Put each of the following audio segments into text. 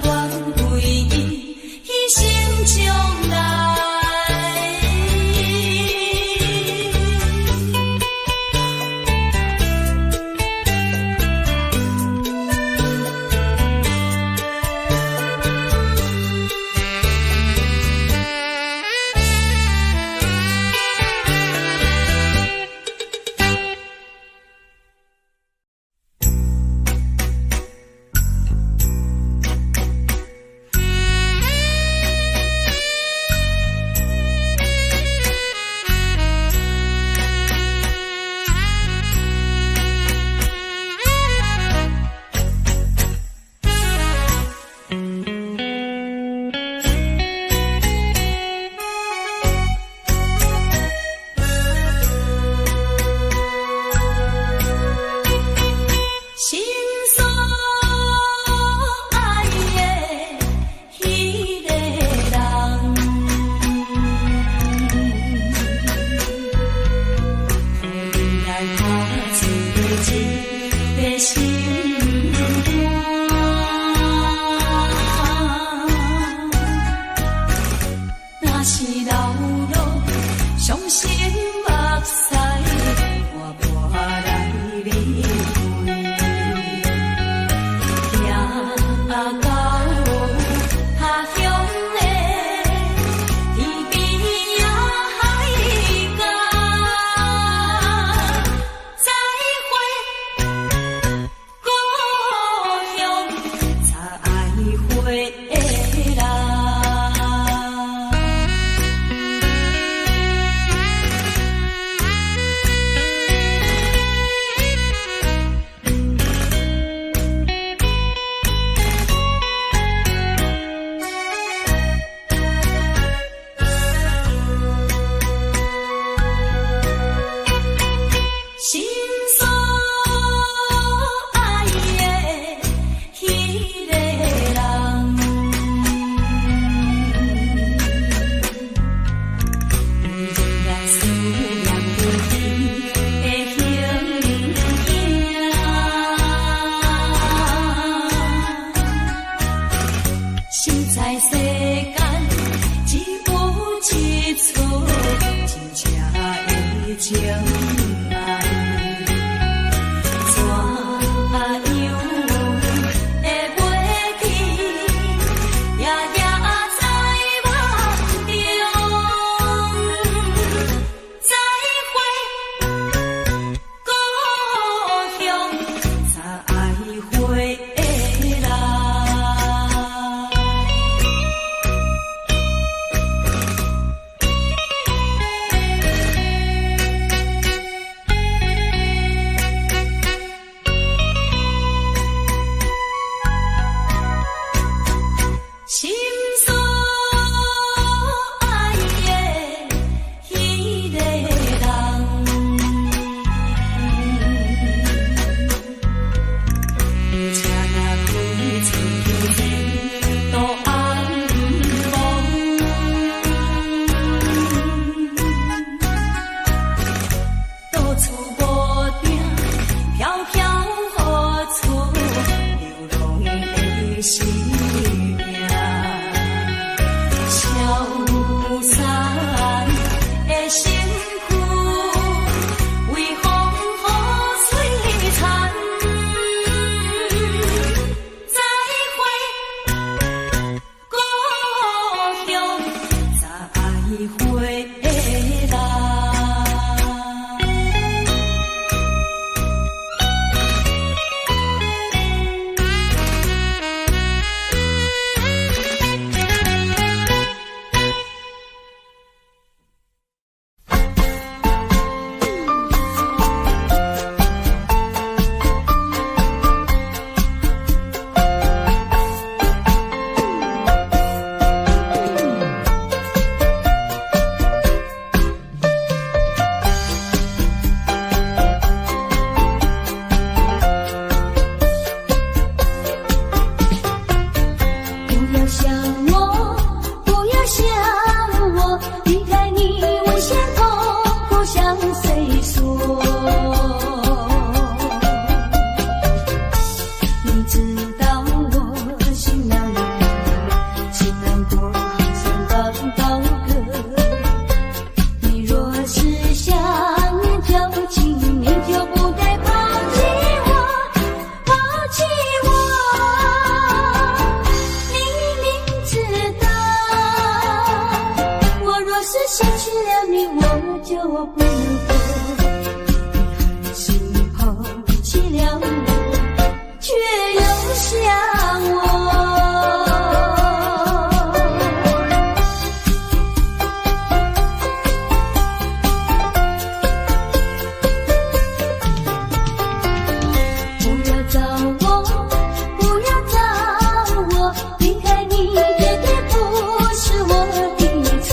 願為伊犧牲將來。心所愛的彼个人，予阮來拍一個一個心肝。若是流落傷心目屎，我無來離開。行到他鄉的天邊仔海角，再會故鄉，再會人。心所愛的彼个人，仍然思念過去的形影。實在世間只有一束真正的情愛，怎樣會袂記？夜夜在夢中，再會故鄉，再會人。心所愛的彼個人，車若開出去前途暗暝，到處無定，飄飄何處流浪的生命，消散的身軀，為風雨摧殘。再會故鄉，再會人。不要想我，不要想我，離開你我心痛苦向誰說？你知道我心那樣我不能活，你狠心拋棄了我，卻又想我。不要找我，不要找我，離開你絕對不是我的錯。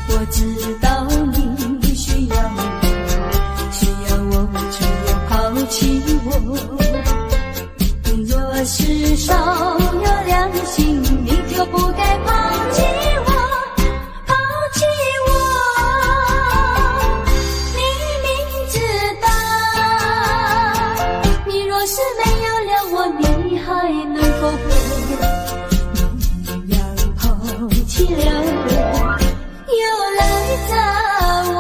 我知道你需要我，需要我卻又拋棄我。你若是少有良心，你就不該拋棄我，拋棄我。你明知道，你若是沒有了我，你還能夠活？你要拋棄了我，又來找我。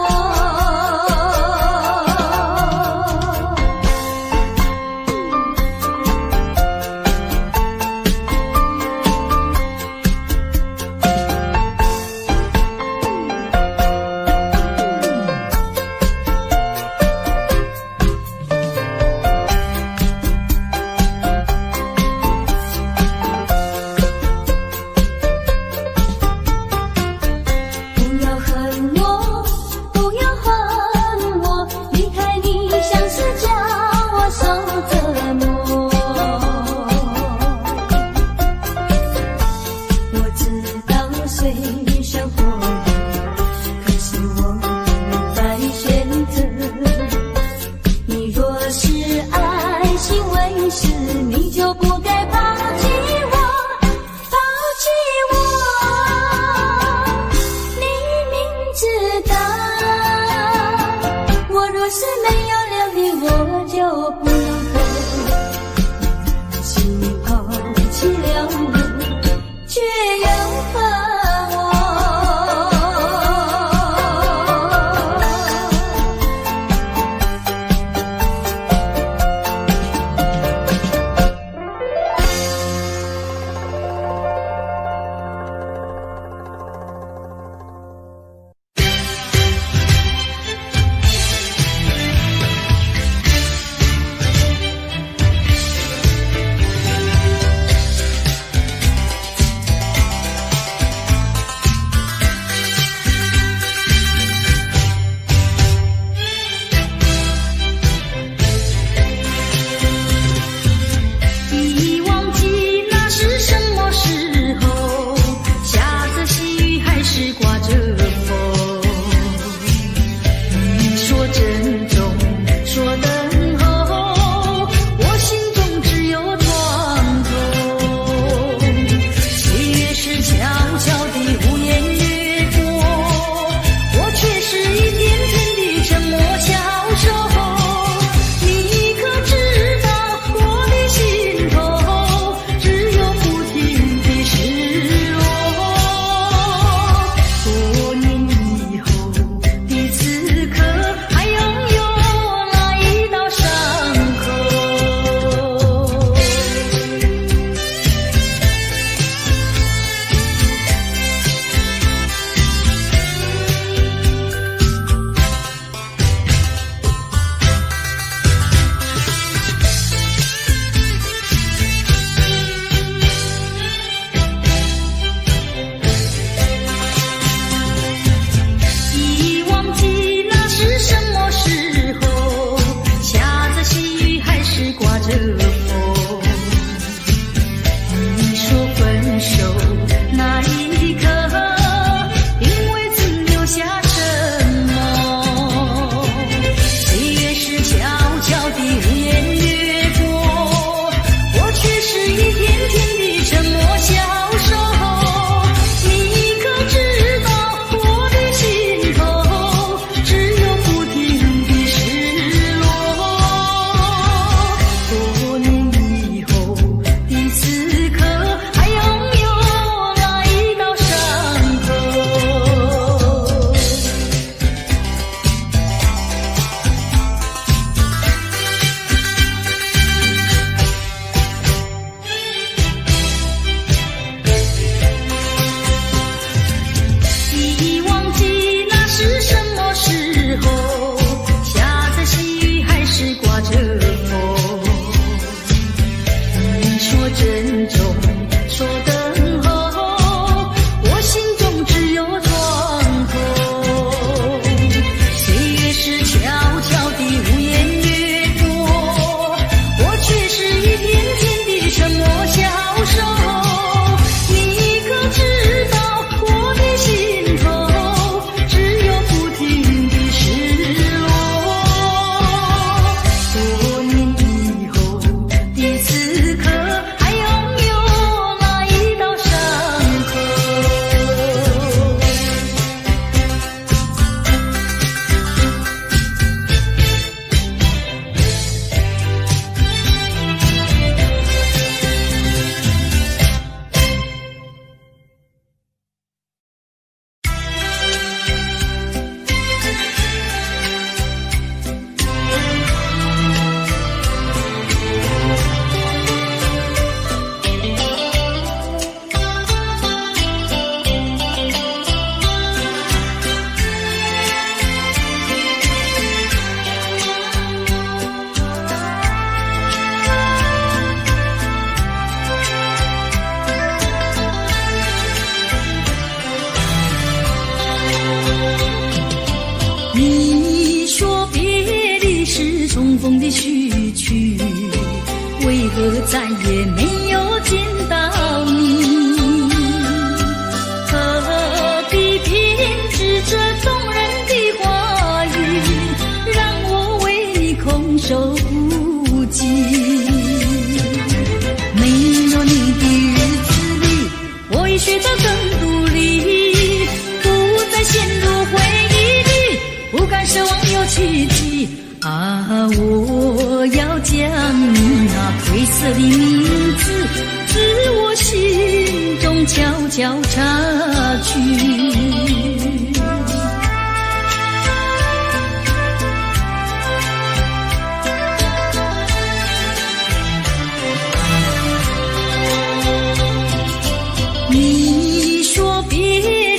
中說等候，我心中只有創口。歲月是悄悄地無言掠過，我卻是一天天的沉默消瘦。你可知道我的心頭只有不停的失落。多年以後的此刻，還擁有那一道傷口。你說別離是重逢的序曲，為何再也沒有見到你？何必編織這動人的話語，讓我為你空手孤寂？沒有你的日子裡，我已學得更獨立，不再陷入回憶裡，不敢奢望有奇蹟。啊，我要將你那褪色的名字，自我心中悄悄擦去。你說別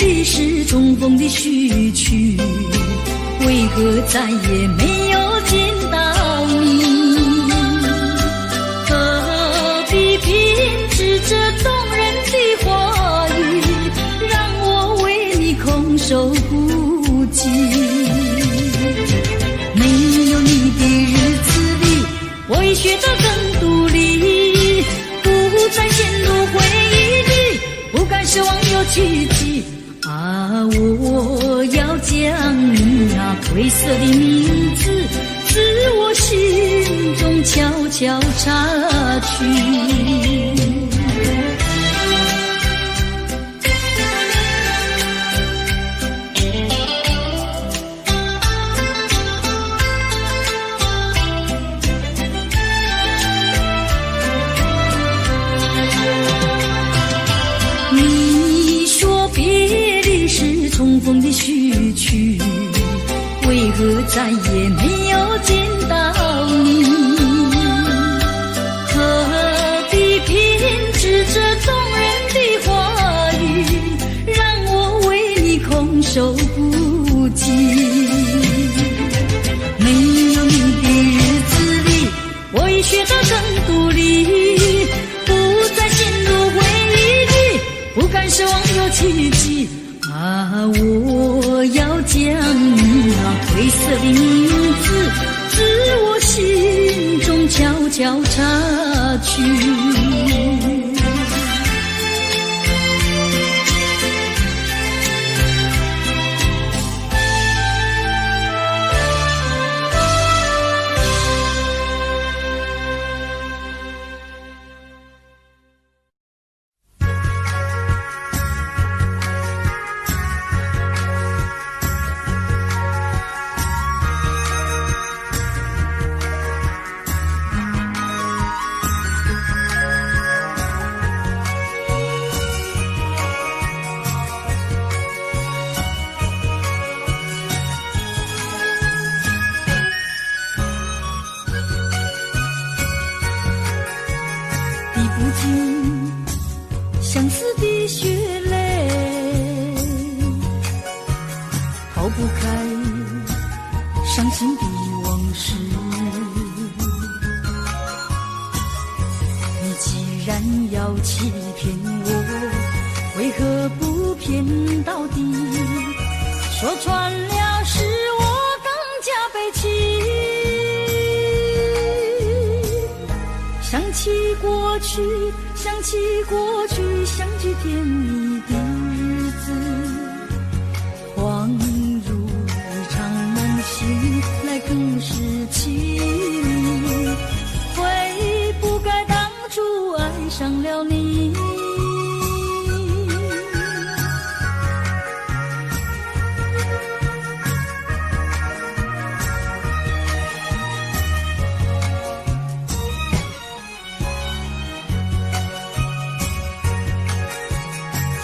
離是重逢的序曲，為何再也沒有見到你？何必編織這動人的話語，讓我為你空手孤寂？沒有你的日子裡，我已學得更獨立，不再陷入回憶裡，不敢奢望有奇蹟。啊，我要將你那褪色的名字，自我心中悄悄擦去。你說別離是重逢的序曲，為何再也沒有見到你？何必編織這動人的話語，讓我為你空手孤寂？沒有你的日子裡，我已學得更獨立，不再陷入回憶裡，不敢奢望有奇蹟。啊，我要將你那褪色的名字，自我心中悄悄擦去。相思的血淚，逃不開傷心的往事。你既然要欺騙我，為何不騙到底？說穿了，是我更加悲戚。想起過去，想起過去，相聚甜蜜的日子，恍如一場夢，醒來更是淒迷。悔不該當初愛上了你。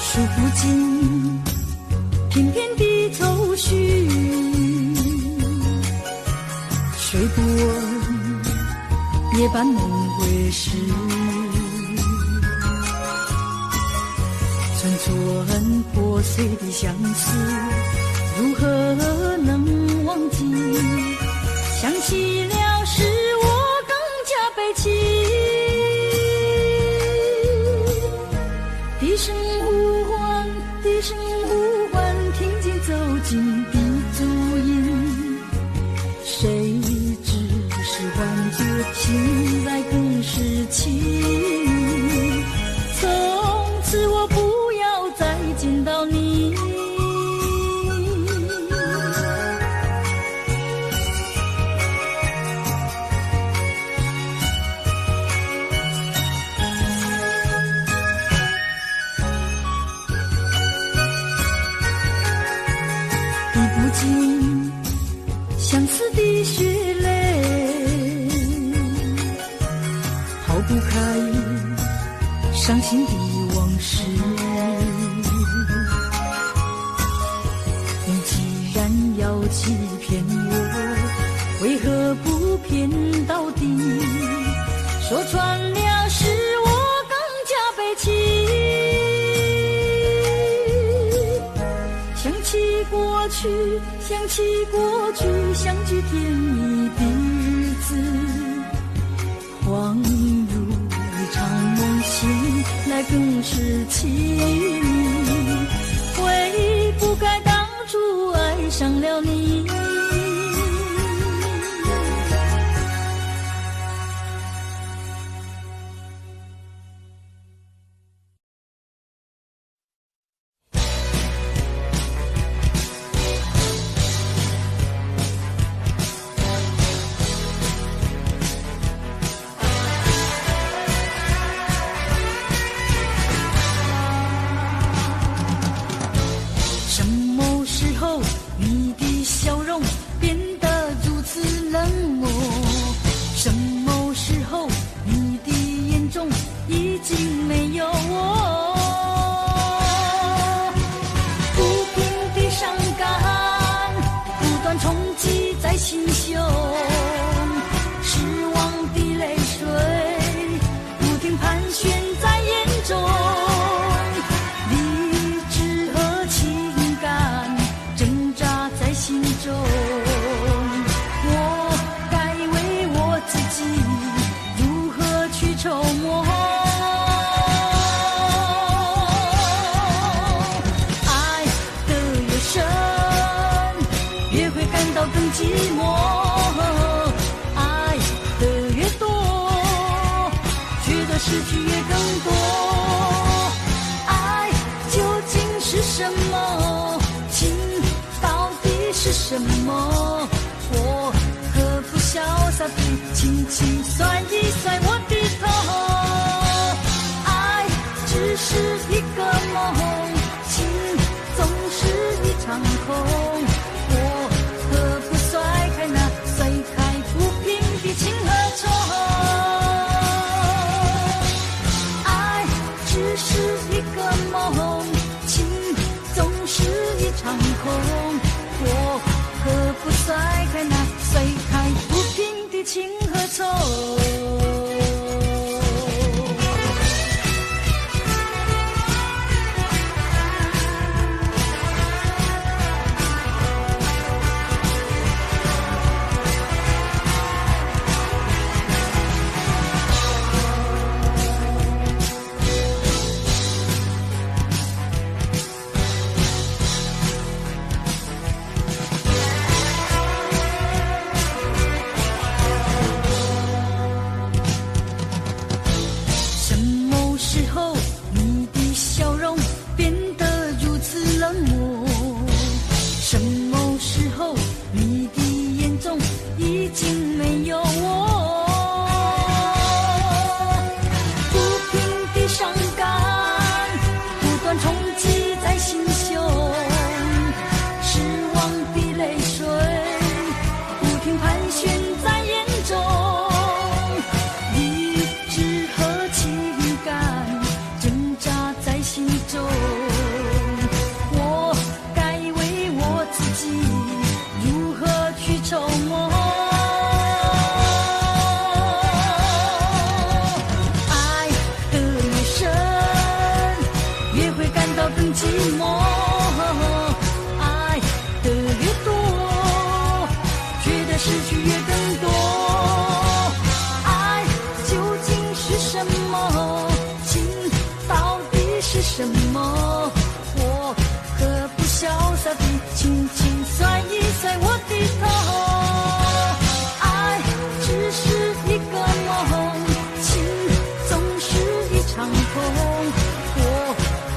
數不盡翩翩的愁緒，睡不穩，夜半夢歸時，寸寸破碎的相思，如何能忘記？想起了，使我更加悲戚。低聲呼喚，低聲呼喚，聽見走近的足印，誰知是幻覺，醒來更是淒迷。從此我不要再見到你。滴不盡相思的血淚，拋不開傷心的往事。你既然要欺騙我，為何不騙到底？說穿了，是我更加悲戚。想起過去，想起過去，相聚甜蜜的日子，恍如一場夢，醒來更是淒迷。悔不該當初愛上了你。什麼時候你的笑容變得如此冷漠？什麼時候你的眼中已經沒有我？不平的傷感不斷衝擊在心胸，失望的淚水不停盤旋在眼中。理智和情感掙扎在心中，我該為我自己如何去籌謀？愛得越深，越會感到更寂寞；愛得越多，覺得失去也更多。愛究竟是什麼？情到底是什麼？我何不瀟灑地輕輕甩一甩我的頭？愛只是一個夢，情總是一場空。我何不甩開那甩開不平的情和愁？愛只是一個夢，情總是一場空。我何不甩開那甩開不平的情和愁？什麼？情到底是什麼？我何不瀟灑地輕輕甩一甩我的頭？愛只是一個夢，情總是一場空。我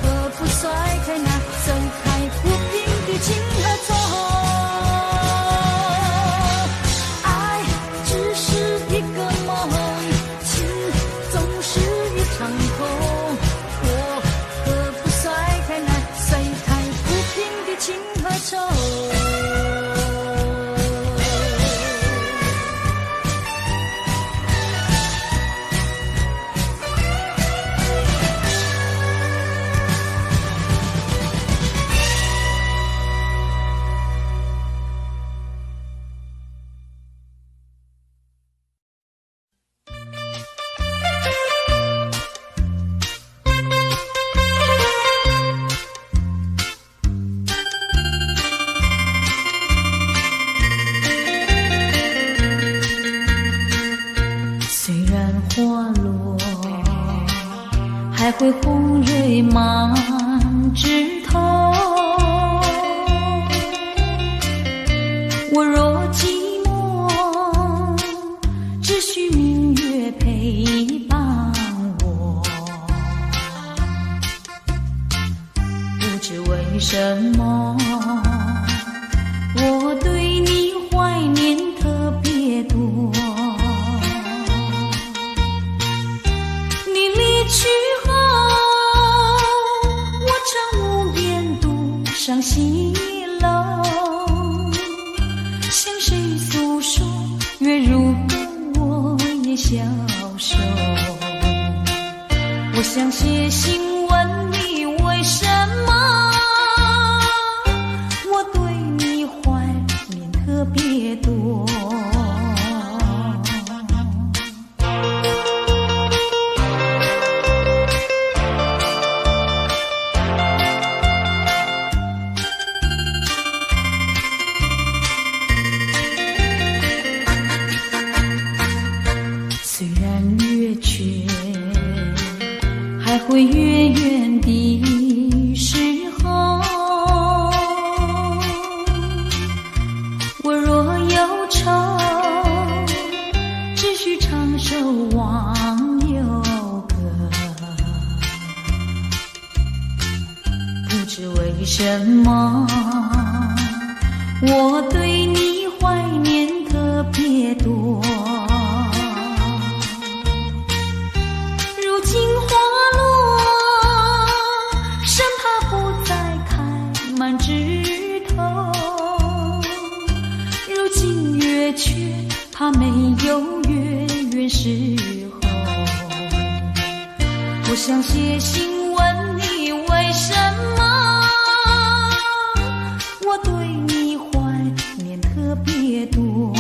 何不甩開那甩開不平的情和愁？愛只是一個夢，情總是一場空。我何不甩開那甩開不平的情和愁？雖然花落還會紅蕊滿枝頭，我若寂寞，只需明月陪伴我。不知為什麼，我對你懷念特別多。你離去後，我常無言獨上西樓，向誰訴說月如歌，我也消瘦。我想寫信問你為什麼，我對你懷念特別多。雖然月缺還會月圓的時候，我若有愁，只需唱首忘憂歌。不知為什麼，我對你懷念特別多。如今花落，生怕不再開滿枝頭；如今月缺，怕沒有月圓時候。我想寫信問你為什麼，我對你懷念特別多。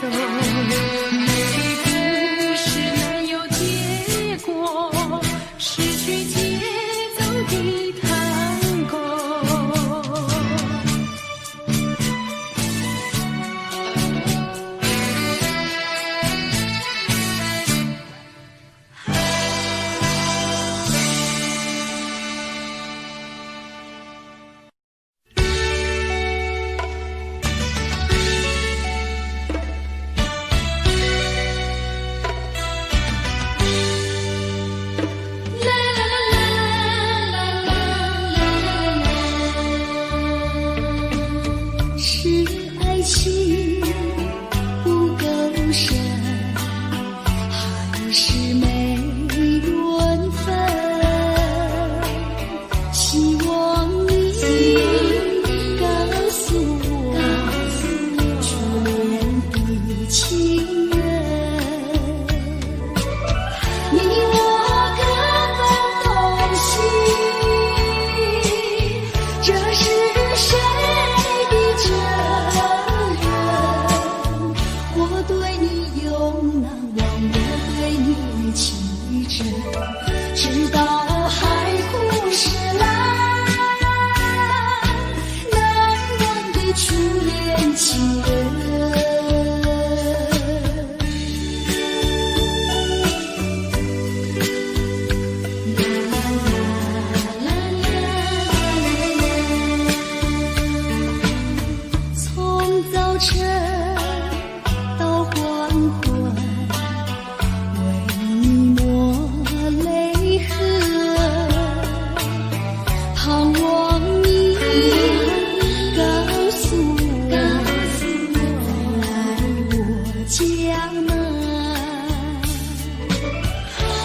美丽故事难有结果，失去节奏的探戈。啦啦啦啦啦啦啦。是愛情不夠深，還是沒緣分？希望你告訴我，初戀的情人，你我各奔東西，這是誰的責任？我對你永難忘，我對你情深，直到海枯石爛，難忘的初戀情人。啦啦啦啦。從早晨到黃昏，為你抹淚痕，盼望你告訴我，再來我家門。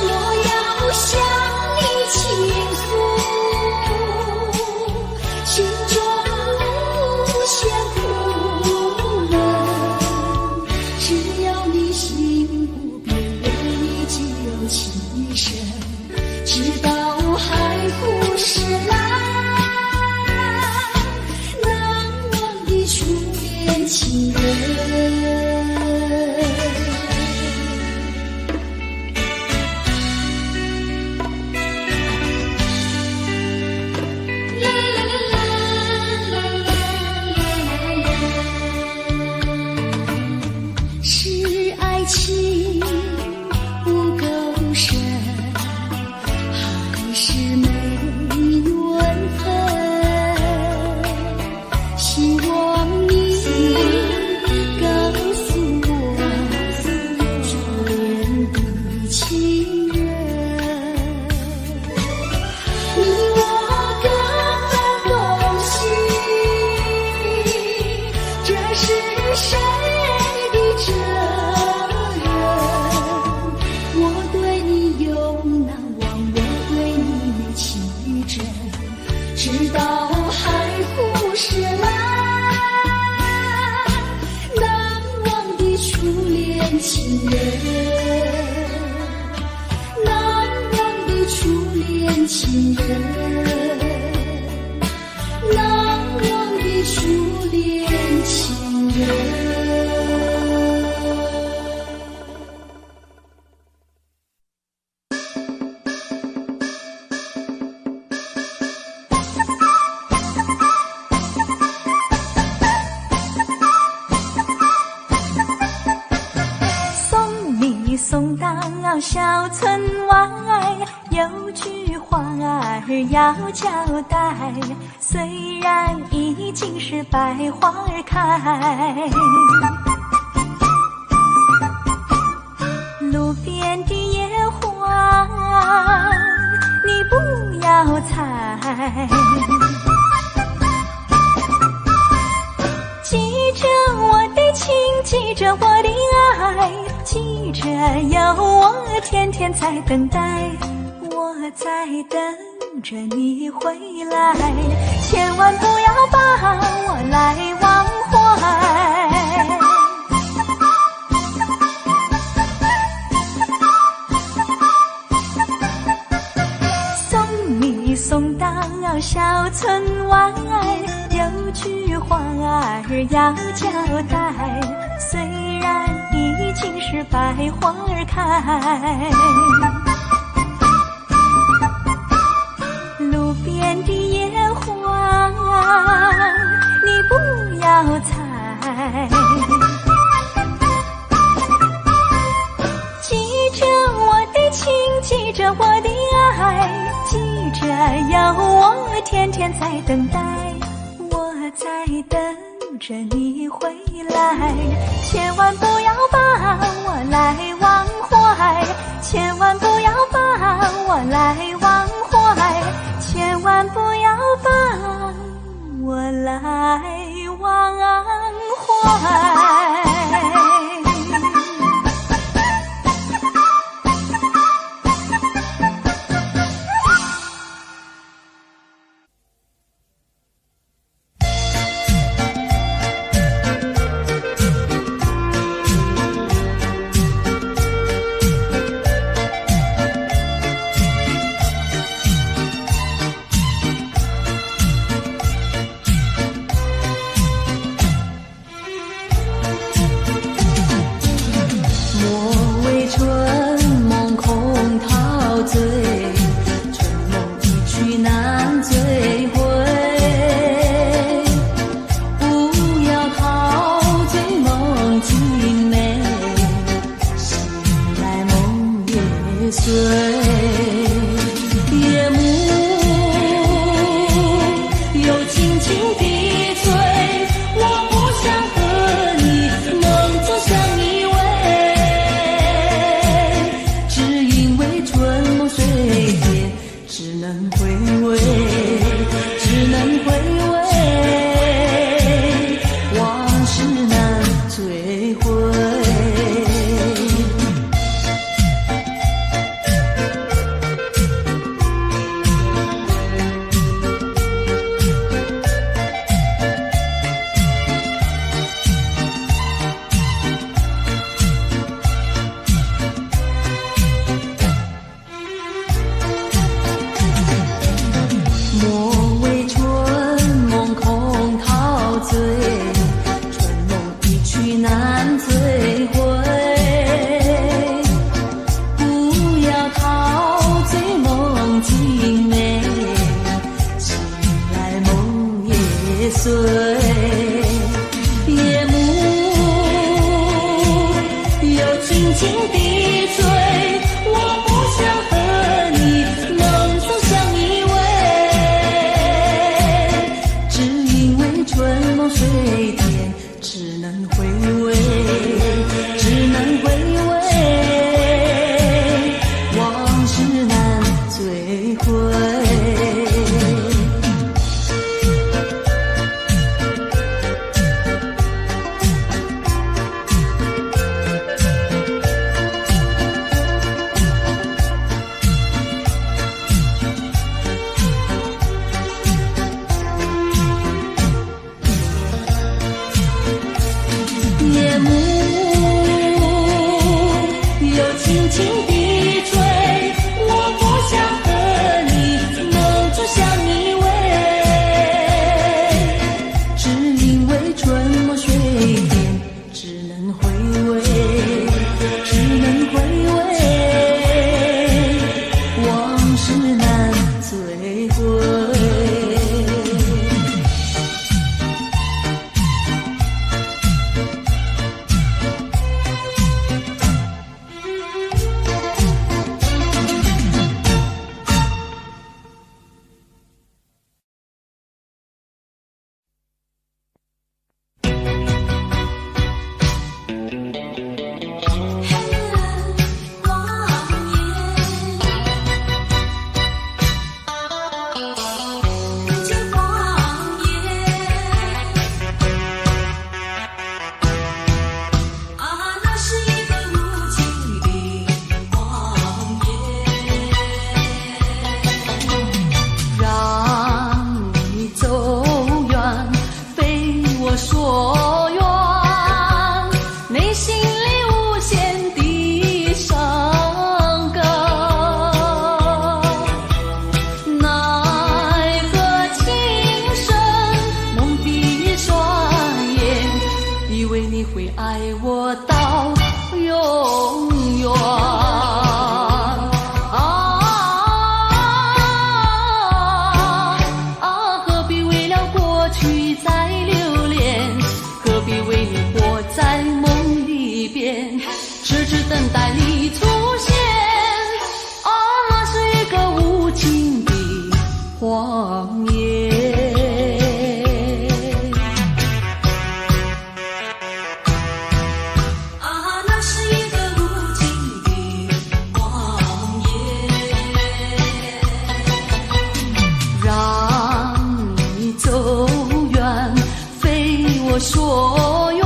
我要向你傾訴，心中無限苦悶。只要你心不變，為你就情深，直到海枯石爛，難忘的初戀情人。啦啦啦啦啦啦。是愛情不夠深，還是沒緣分？希望你告訴我，初戀的情人，你我各奔東西，這是誰的責任？我對你永難忘，我對你情真，直到海枯石爛，難忘的初戀情人，難忘的初戀情人，難忘的初戀情人。送你送到小村外，有句話兒要交代，雖然已經是百花兒開，路邊的野花你不要採。記着我的情，記着我的愛，記着有我天天在等待，我在等着你回來，千萬不要把我來忘懷。送你送到小村外，有句話兒事要交代，雖然已經是百花兒開。路邊的野花，你不要採。記着我的情，記着我的愛，記着有我天天在等待，我在等着你回來，千萬不要把我來忘懷，千萬不要把我來忘懷，千萬不要把我來忘懷。夜幕為你會愛我到永遠。啊啊！何必為了過去再留戀？何必為你活在夢裏邊，痴痴等待你出現？啊，那是一個無情的謊言。啊，那是一個無情的謊言。讓你走遠，非我所願，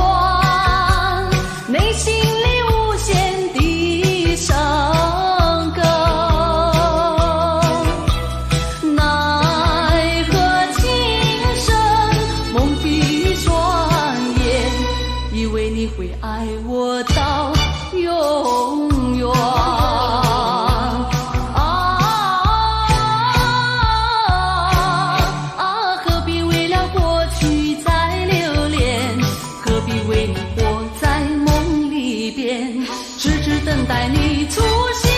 內心裡無限的傷感。奈何情深，蒙蔽雙眼，以為你會愛我到永遠。啊啊！何必為了過去再留戀？何必為你活在夢裏邊，痴痴等待你出現？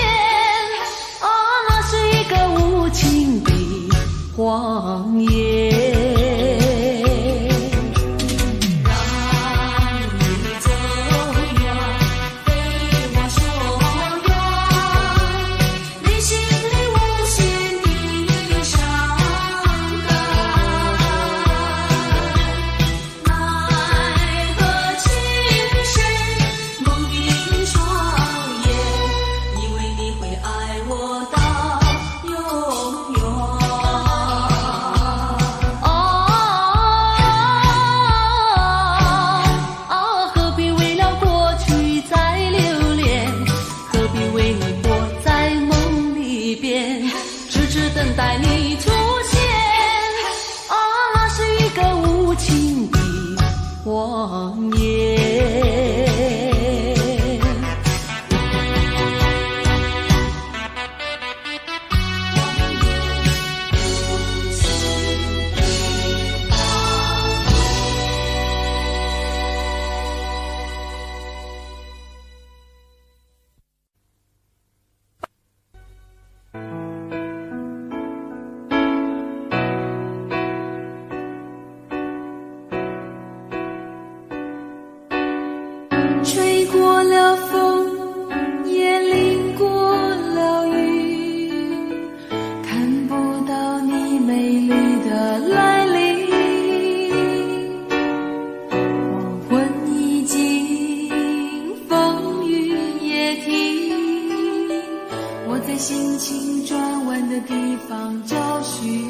啊，那是一個無情的謊言。讓你走遠，非我所願，內心裡無限的傷感。奈何情深，蒙蔽雙眼，以為你會愛我到永遠。啊啊！何必為了過去再留戀？何必為你活在夢裏邊，痴痴等待你出現？啊，那是一個無情的謊言。吹過了風，也淋過了雨，看不到你美麗的來臨。黃昏已盡，風雨也停，我在心情轉彎的地方找尋，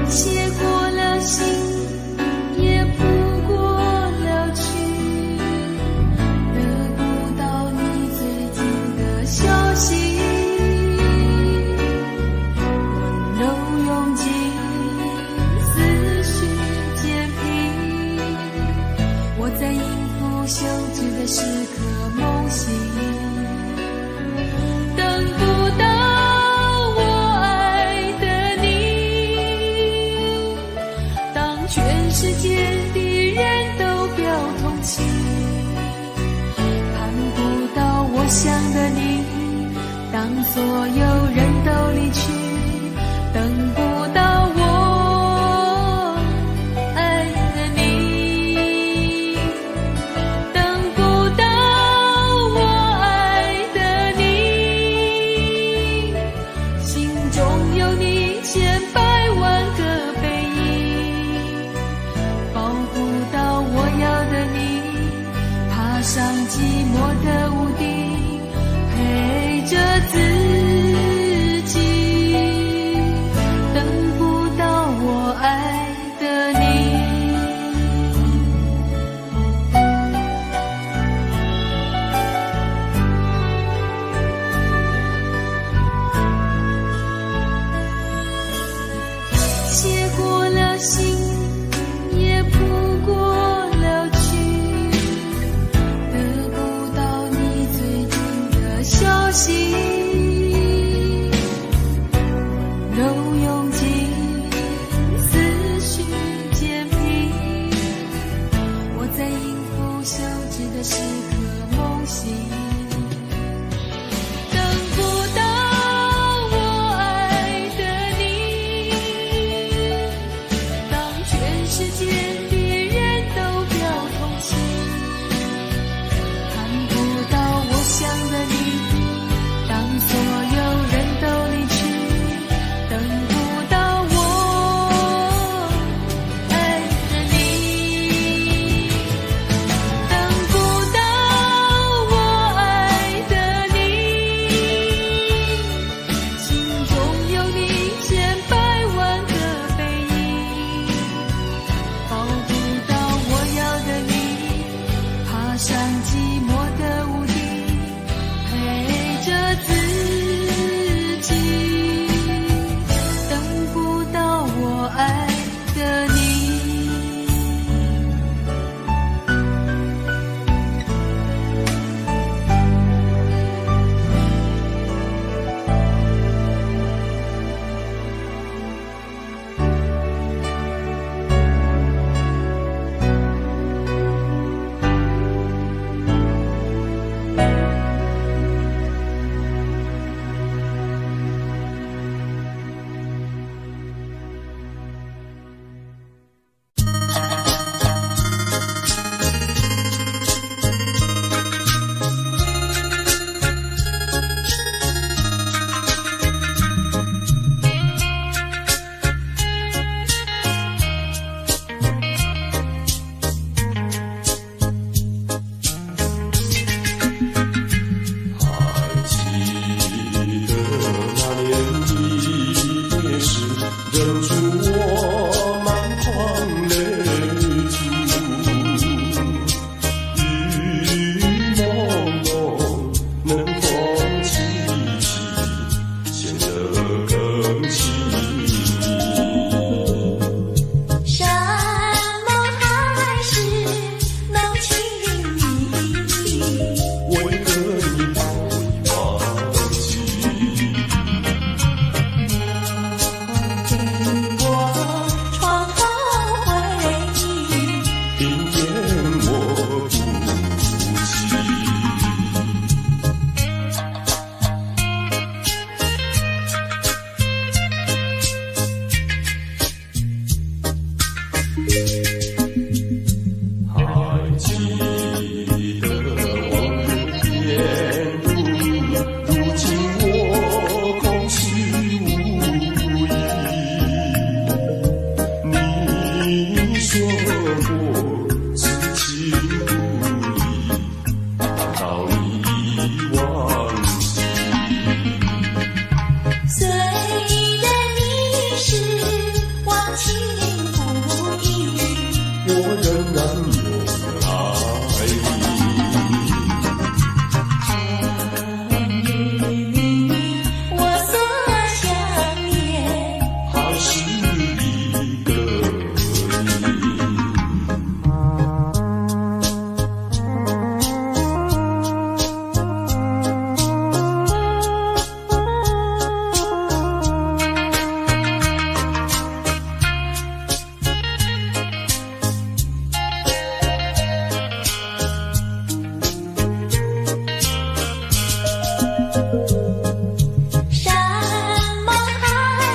寫過了信，也譜過了曲，得不到你最近的消息。溫柔用盡，思緒漸平，我在音符休止的時刻夢醒，等不到我愛的你。當全世界的人都表同情，盼不到我想的你。當所有人都離去，等不到我愛的你，等不到我我呼吸。还记得往日甜如蜜，如今我空虚无依。你說過此情不移，難道你已忘記？雖然你是忘情負義，我仍然永遠愛你。春日裡我所想念，還是一個你。山盟海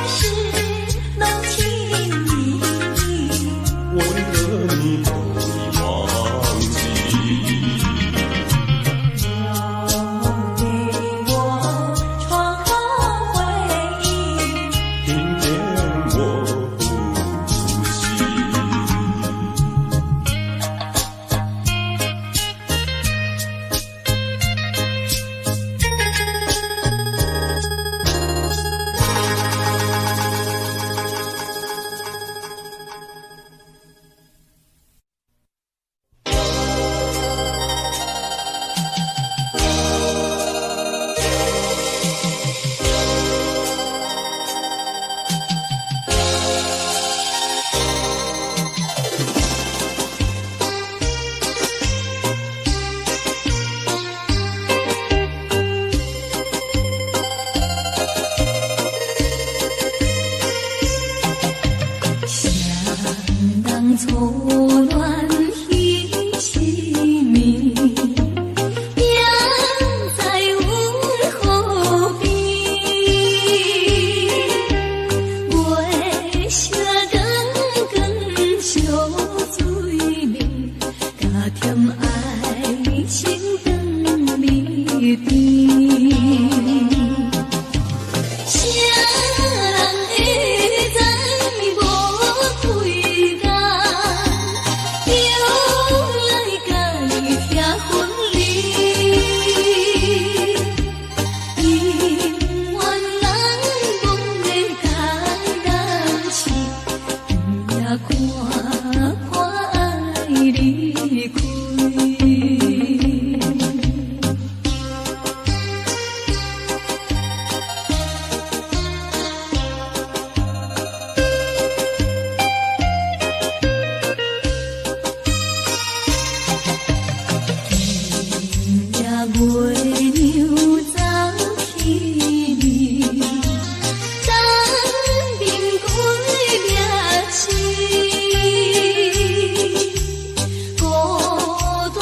誓，濃情蜜意，為何你都已忘記？留給我創口回憶。聽見我呼吸。想當初戀彼時暝，命在阮河邊，月色光光相對面，加添愛情長美甜。誰人會知無幾工，又來共你拆分離？姻緣人講的感人是，今夜看破愛離開。今夜月娘走去暝，東面鬼掠死，孤單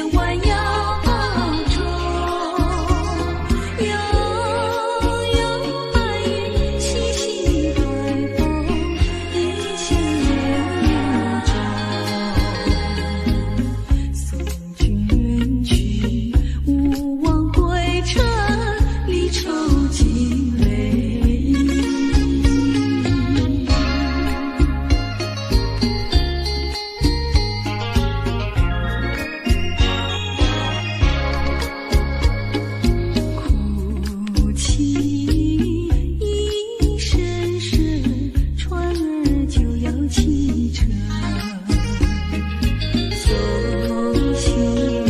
千萬要保重。悠悠白雲，細細斷風，一笑有中。送君遠去，勿忘歸程，離愁盡淚盈。哭泣一聲聲，船兒就要啟程。送行人，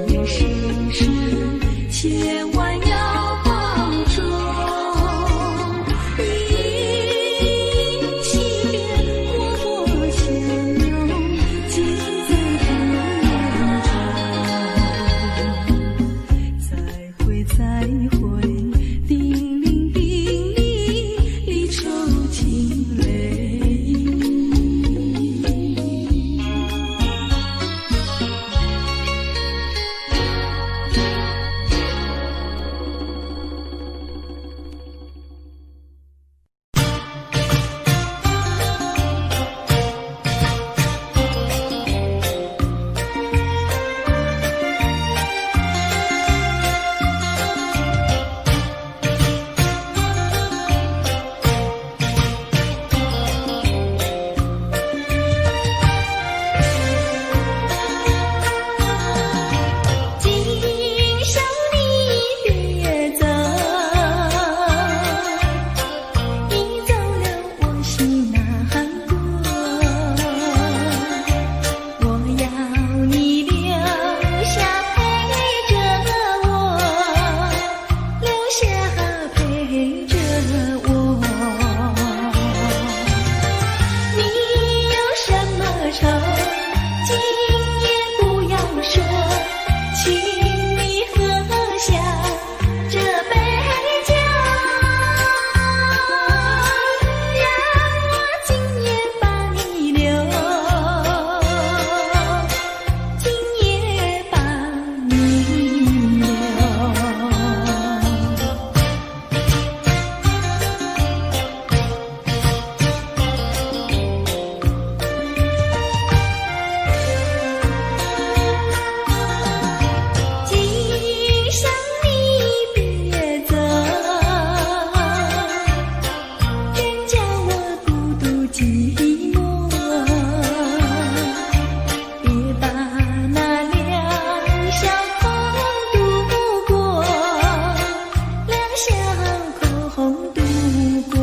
永遠深深，千萬要保重。依惜別，默默相擁，盡在不言中。再會再會，叮嚀叮嚀，離愁盡淚盈。今宵你別走，你走了我心難過。我要你留下陪着我，留下陪着我。你有什麼愁，今夜不要說，請你喝下這杯酒，讓我今夜把你留，今夜把你留。今宵你別走，真叫我孤獨寂寞。別把那兩小空度過，兩小空度過。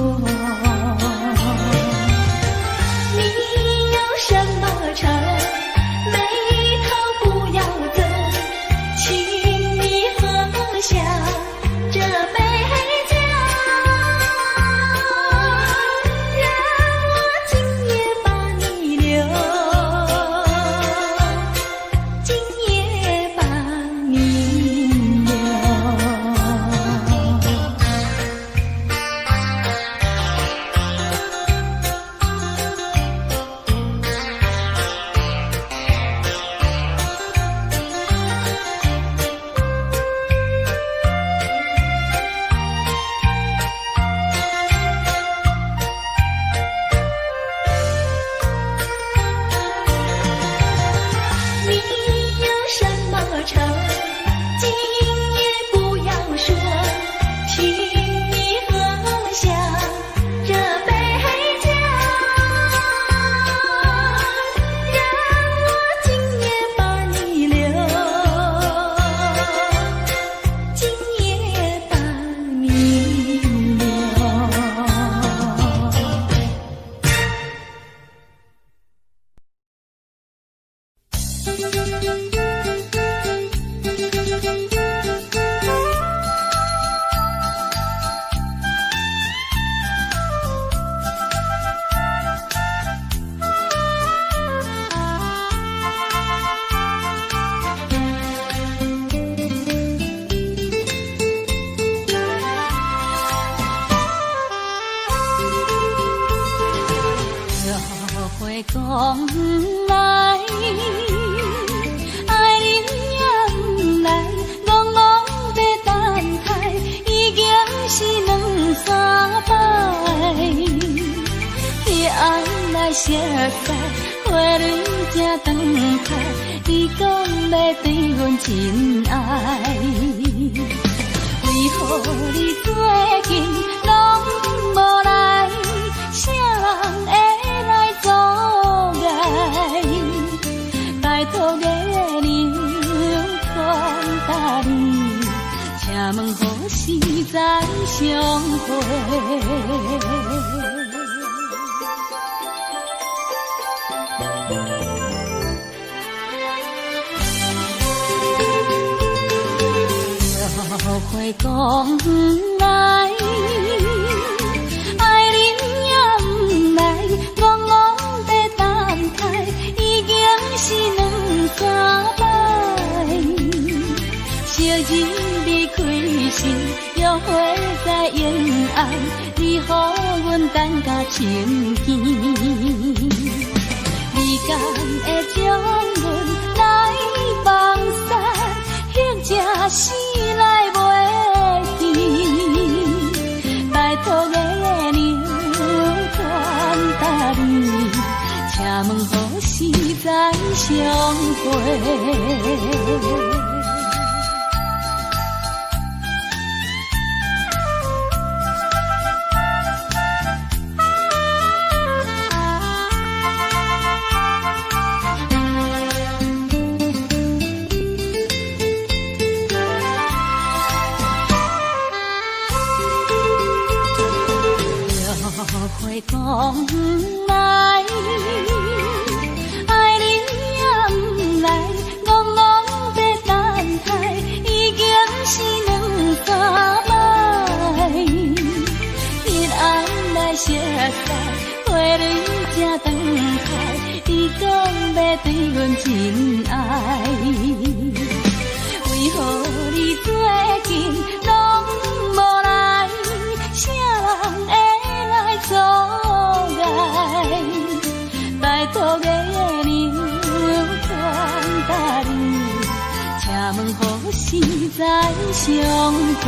你有什麼愁，眉頭不要皺，請你喝下這杯酒，讓我今夜把你留，今夜把你留。你有什麼愁，今夜不要說，請你喝下這杯酒，讓我今夜把你留，今夜把你留。落花講來，花蕊才斷開，你講欲對阮真愛。為何你最近攏無來？啥人會來阻礙？拜託月娘傳達你，請問何時再相會？约会讲来，愛你也毋來，戆戆欲等待，已經是兩三擺。昔日離開時，約會在永安，你予阮等甲穿耳。你敢會將阮來放散，或者是來袂記？拜託月娘傳達你，請問何時再相會？約會講來，愛你也毋來，戆戆欲等待，已經是兩三擺。彼暗來熟似，花蕊才斷開，你講欲對阮真愛。為何你最近攏無來？啥人會來阻礙？拜託月娘傳達你，請問何時再相會？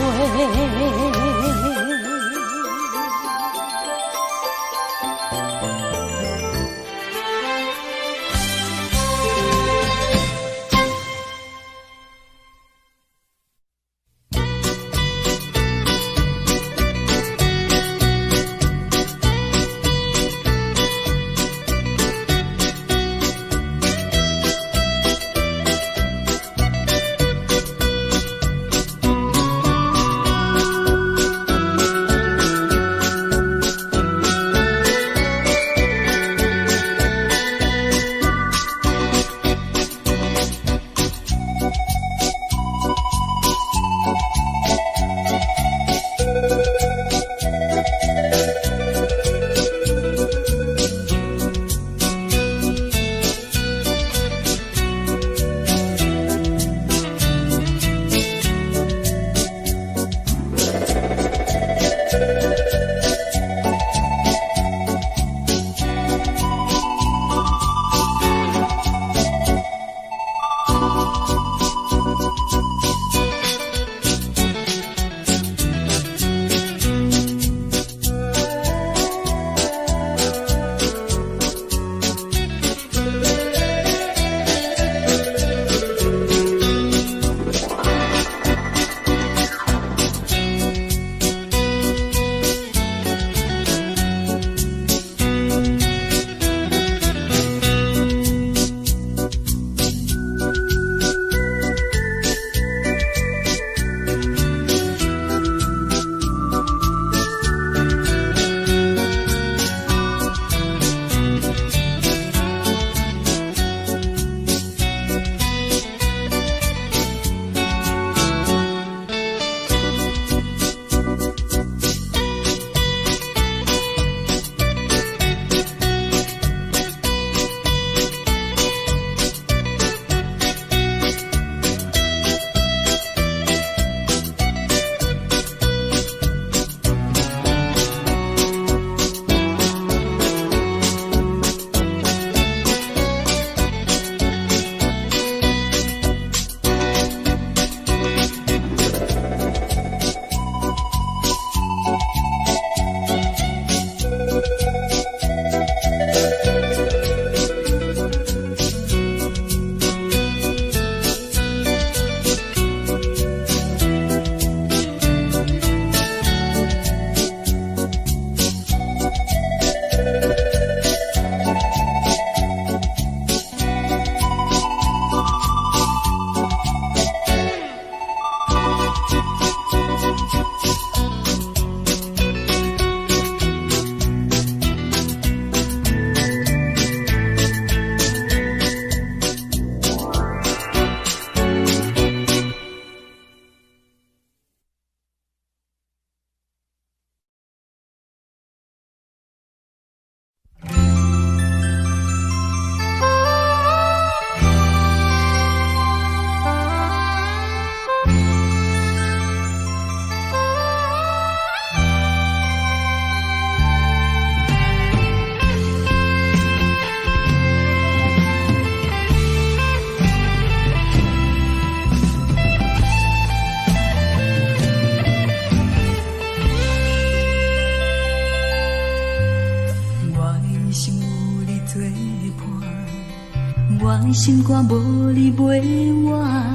的心肝無你袂活，啊，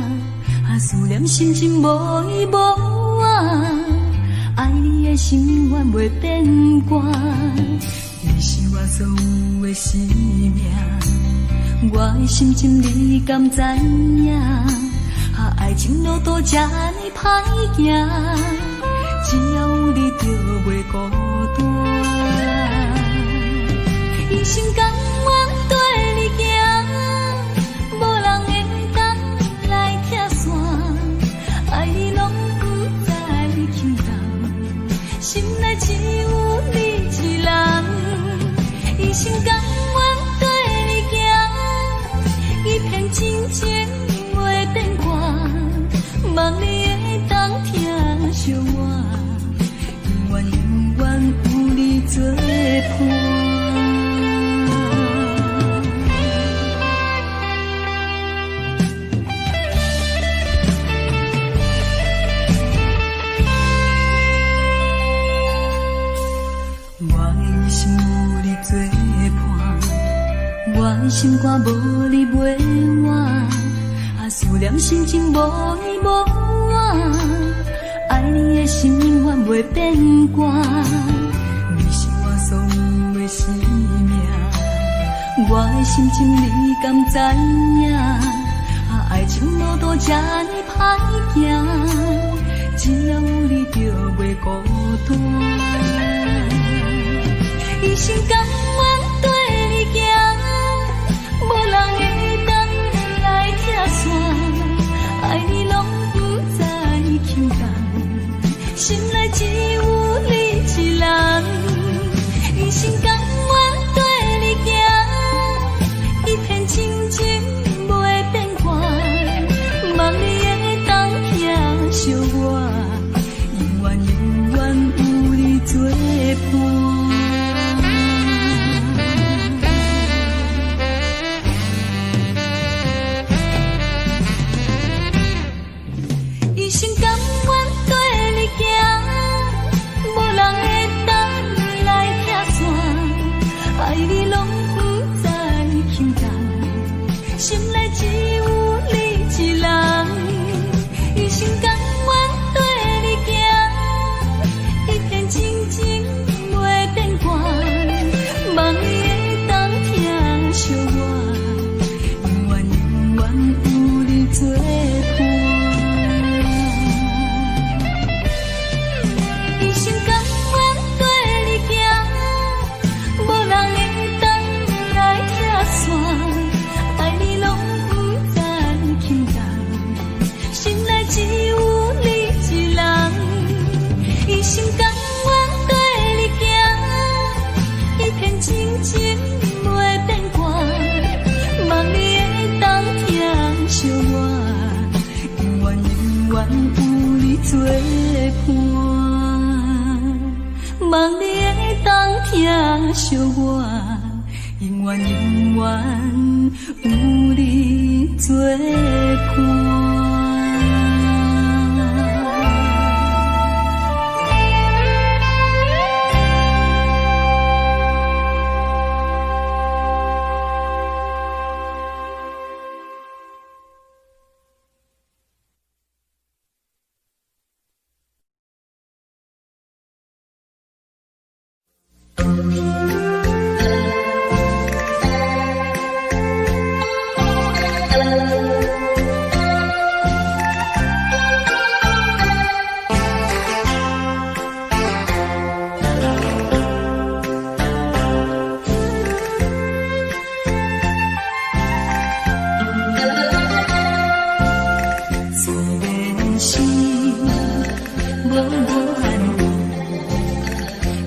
思念心情無依無倚，愛你的心永遠袂變卦。你是我所有的生命，我的心情你敢知影？啊，愛情路途這呢歹行，只要有你就袂孤單。一生甘願綴你行，無人會當來拆散。愛你攏不知輕重，心內只有你一人。一生甘願綴你行，一片真情袂變卦。望你會當疼惜我，永遠永遠有你作伴。我的一生有你作伴，我的心肝無你袂活，啊，思念心情無依無倚，愛你的心永遠袂變卦。你是我所有的生命，我的心情你敢知影？啊，愛情路途這呢歹行，只要有你就袂孤單。一生甘願綴你行，無人會當來拆散。愛你攏不知輕重，心內只有你一人。一生甘願綴你行，一片真情袂變卦。望你會當疼惜我，永遠永遠有你作伴。一生甘願綴你行，無人會當來拆散。愛你攏不知輕重，心內只有你一人。一生甘願綴你行，一片真情袂變卦。望你會當疼惜我，永遠永遠有你作伴。一生甘願綴你行，無人會當來拆散。愛你攏不知輕重，心內只有你一人。一生甘願綴你行，一片真情袂變卦。望你會當疼惜我，永遠永遠有你作伴。望你會當疼惜我，永遠永遠有你作伴。雖然是無緣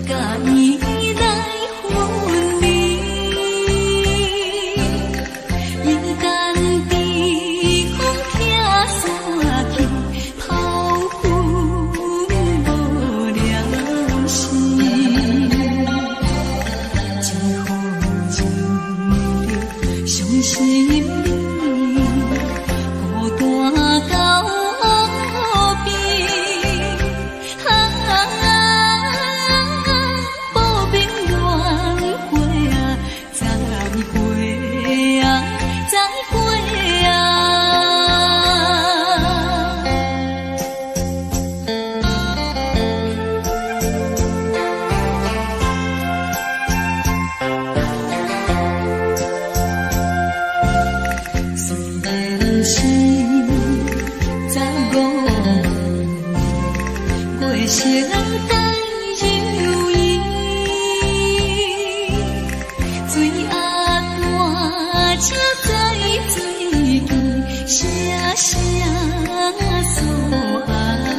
佮伊來分離，伊甘地風拆散去，拋付無良心，一予情着傷心你，孤單到邊，啊，無明緣過啊，再會啊，再會。是15月，月色带柔伊，水鸭大车载水机，声声诉爱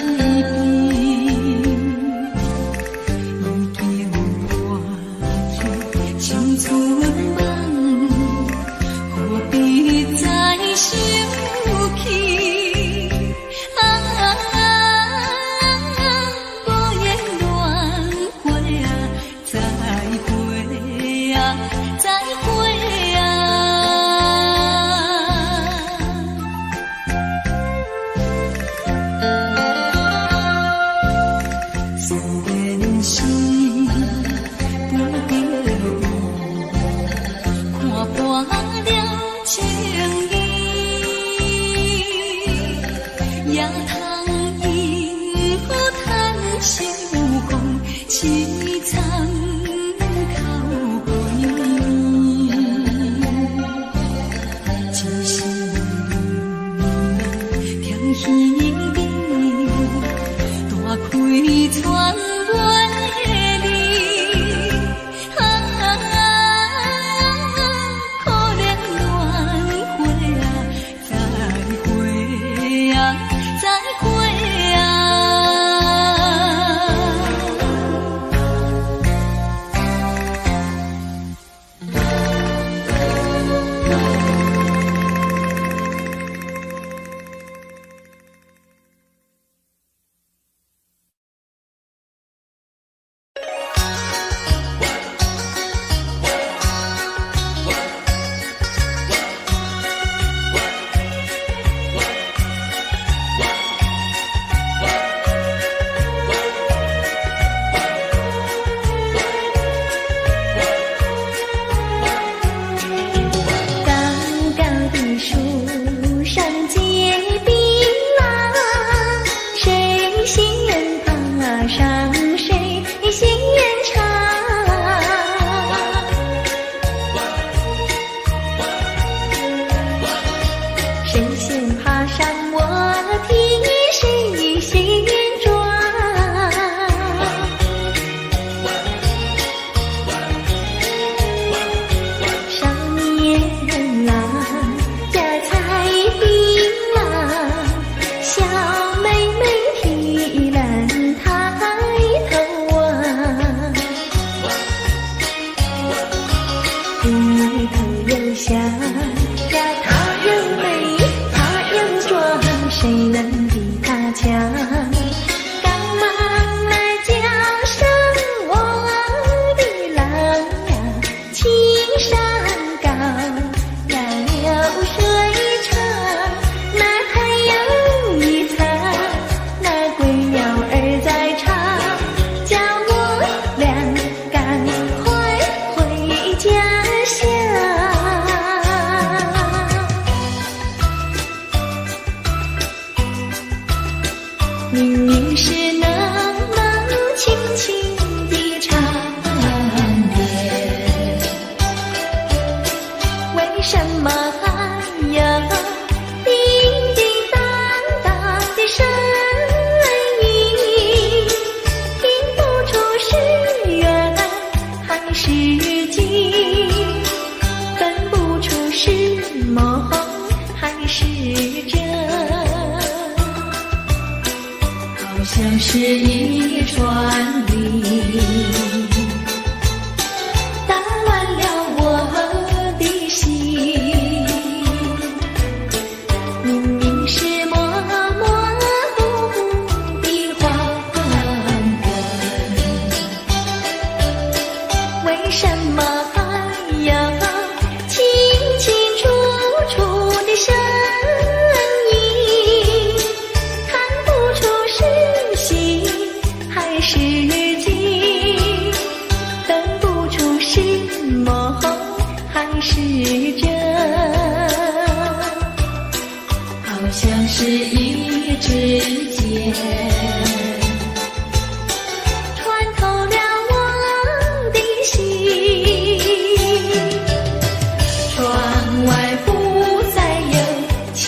悲。已经抹去青春梦，何必再想起？啊，无言恋会啊，再会啊，再会啊！虽然是拄著伊，看破了情意，也通因何叹相逢，凄惨哭悲。只是甜彼味，大开船尾里，啊，可怜恋会啊，再会啊，再会啊！高高的树上结槟榔，谁先爬上谁先尝。谁先爬上我替谁先抓。少年郎家采槟榔，小妹妹提篮抬头望。葡萄又香呀，她又美，她又壮，谁能比她强？赶忙来叫上我的郎呀，青山高呀，流水长，那太阳一灿，那归鸟儿在唱，叫我俩赶快回家乡。明明是那么轻轻的缠绵，为什么还有叮叮当当的声音？听不出是远还是近，分不出是梦还是真。好像是一串铃，打乱了我的心。明明是模模糊糊的黄昏，为什么还有清清楚楚的声音？看不出是喜还是惊，分不出是梦还是真。好像是一支箭，穿透了我的心。窗外不再有晴。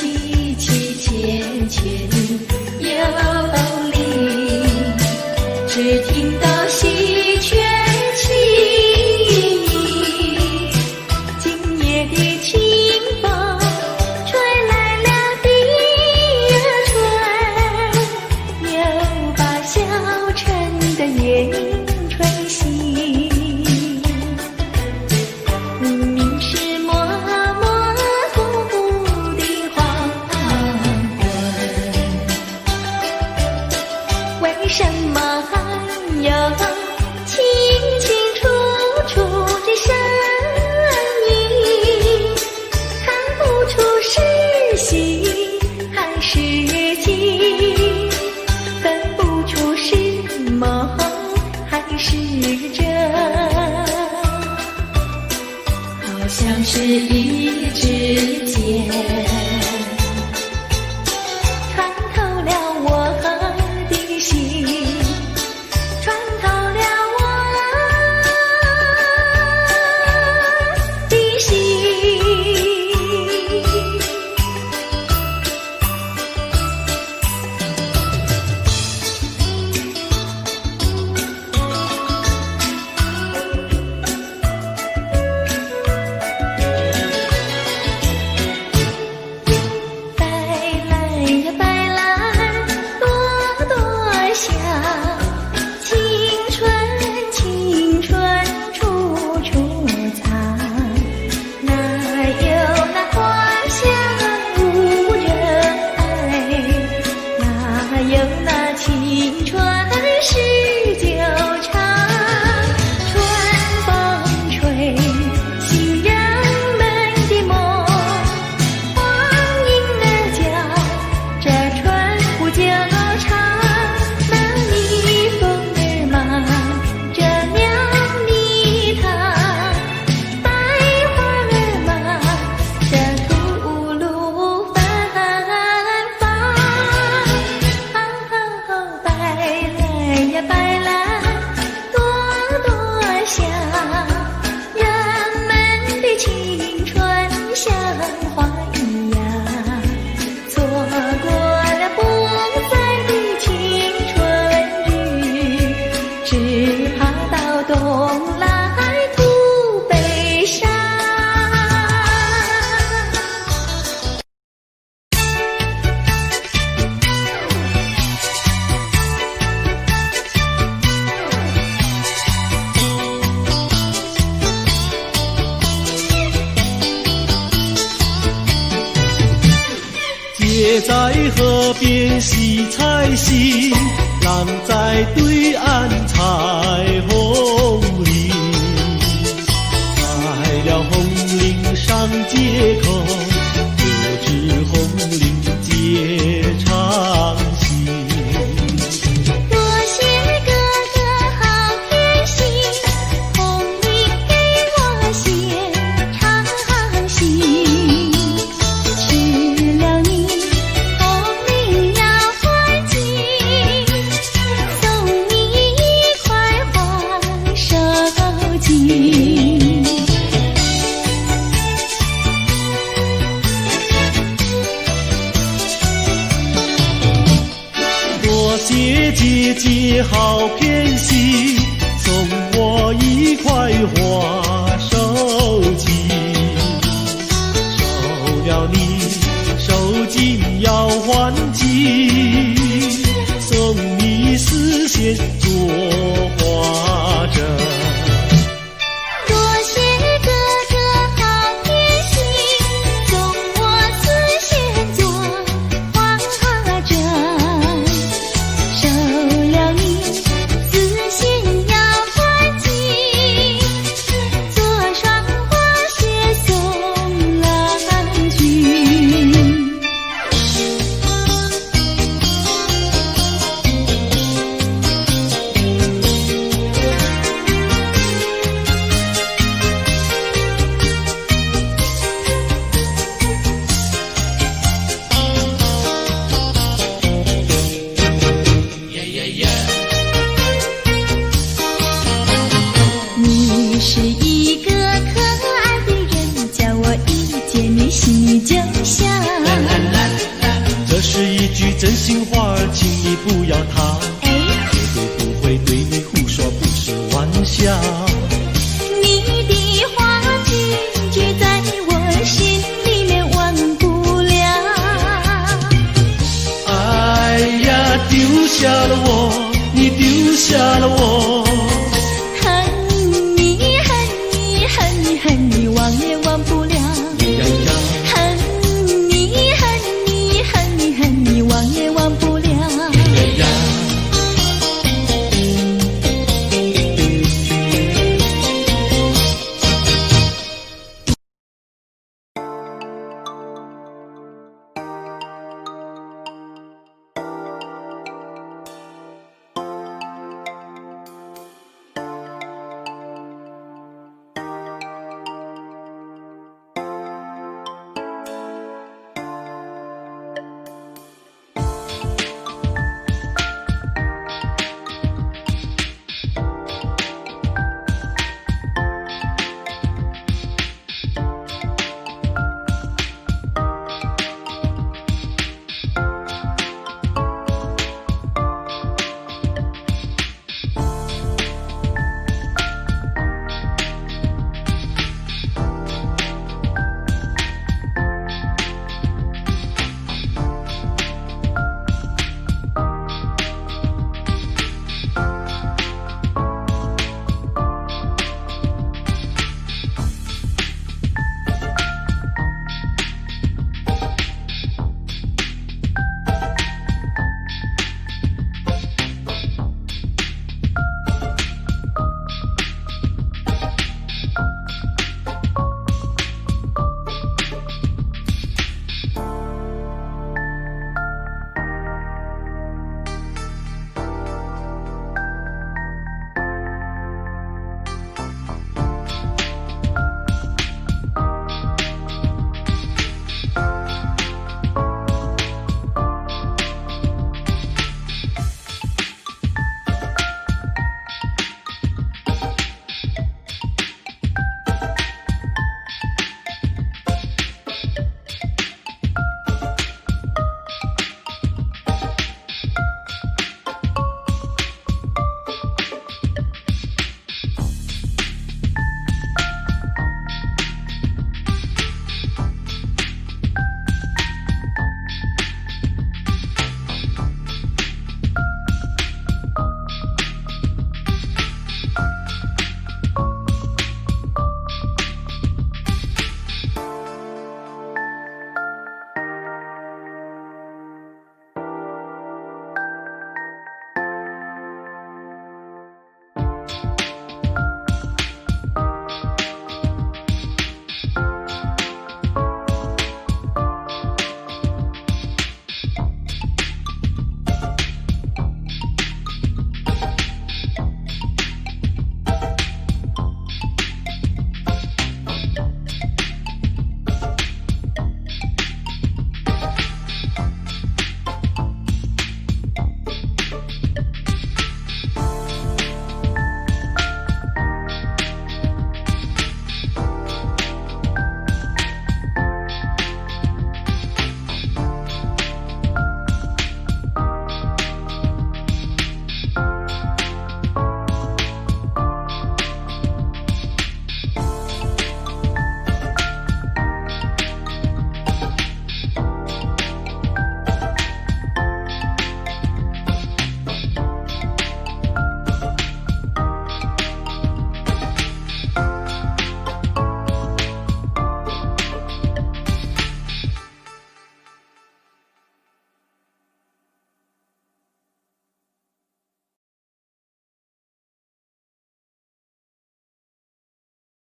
是情，分不出是夢還是真。好像是一支箭，穿透了我的心，穿透了我的心。白蘭呀白蘭，朵朵香，青春青春處處藏，哪有那花香無人愛？哪有那青春是久長？春風吹醒人們的夢，光陰兒叫這春不久長。那蜜蜂兒忙着釀蜜糖，白花兒忙着吐露芬芳。白蘭呀白蘭，朵朵香，人們的青春像花一樣，錯過了不再的青春日，只怕到冬來徒悲傷。姐在河邊洗菜心，郎在對岸採紅菱。採了紅菱上街口，就知紅菱結長心。多謝哥哥好貼心，紅菱給我寫長信。吃了你紅菱要還情，送你一塊黃手巾。多謝姐姐好偏心，送我一塊花手巾。收了你，手巾要還情，送你絲線做花針。多謝哥哥好貼心，送我絲線做花針。收了你絲線要還情，做雙花鞋送郎君。你是一個可愛的人，叫我一見你心就想。這是一句真心話，請你不要怕，哎，絕對不會對你胡說，不是玩笑。你的話句句在我心裡面忘不了。哎呀，丟下了我，你丟下了我。